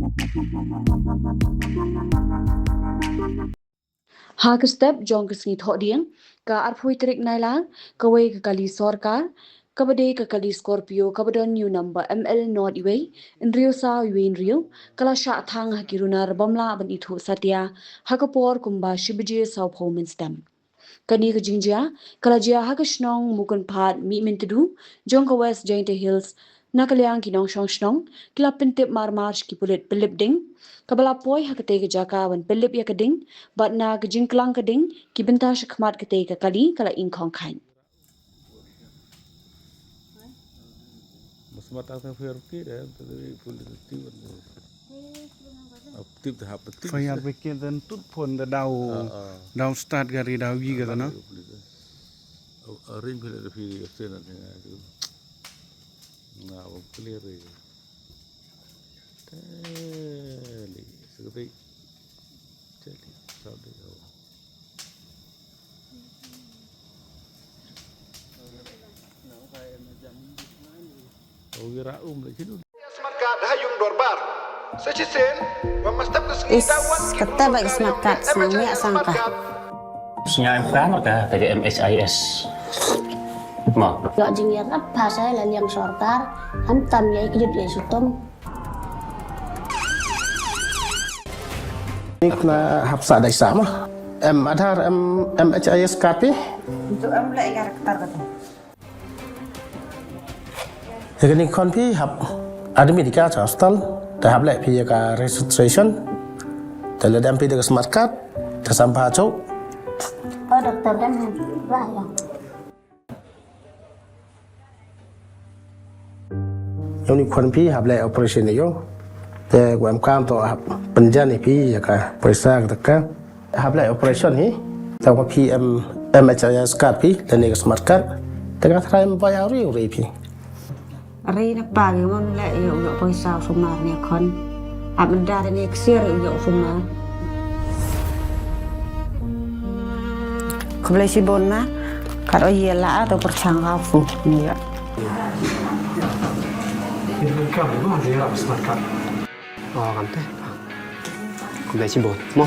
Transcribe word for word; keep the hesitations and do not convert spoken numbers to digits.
Ha ka step jong ka sngi Thohdieng, ka arphew tarik Nailar, kawei ka kali sorkar kaba dei ka kali Scorpio kaba don U number M L not iwei, hynriew saw iwei hynriew, ka la shah thang ha ki runar bym lah ban ithuh satia ha ka por kumba shi baje sawphew mynstep. Kane ka jingjia ka la jia ha ka shnong Mukunphat Mihmyntdu jong ka West Jaintia Hills. Na ka liang ki nongshong shnong ki la pyntip marmar sha ki pulit pynlip ding kaba la poi ha katei ka jaka ban pynlip ïa ka ding, bad na ka jingklang ka ding, ki bynta sha khmat katei ka kali ka la ingkhong khain. Mas mata sa fair ki dah, tapi politik tu. Tip dah apa tip? Fair ki dan tut pun da dau, ah, ah, dau start gari dau gi kata na. Ring pila da fi sen na tu. Na, clear ri. Tali, sekali. Tali, saudi. Smartcard ha ïung dorbar. Sa shisien, wa mastep ka sngi. Is, kata ba ka Smartcard snang ïa sang ka. Sngewbha marka ka M H I S. Mo. Ïoh jingïarap pha sa la liang sorkar, ham tam ïa ki jut ïa sutum. Ni kena hap sa dai sa ma. Em Aadhaar, em, M H I S card phi? Itu em leh ïa rektar kata. Ïa kane khon phi hap admit ïa ka cha hospital, te hap leh phi ïa ka registration. Te lada em phi da ka Smartcard, te sam pha chok. Oh, doktor kan lah ya. Ïa une khon phi hap leh operation ïa u. Te u em kam to hap pynjan ïa phi ïa ka poisa ka taka. Hap leh operation hi. Te wa phi em, M H I S card phi, lane ka Smartcard. Te ka tharai em bai auri uri phi. Ri na pa ngi mon leh ïa u ïoh poisa u sumar ne khon. Hap mynta ne ksiar ïa u ïoh u sumar. Khublei shibun ma. Kat o ïa la to pyrshang ka fu ni ïa. Ini kan kam ma dia Smartcard. Oh, kan te. Khublei shibun. Mo.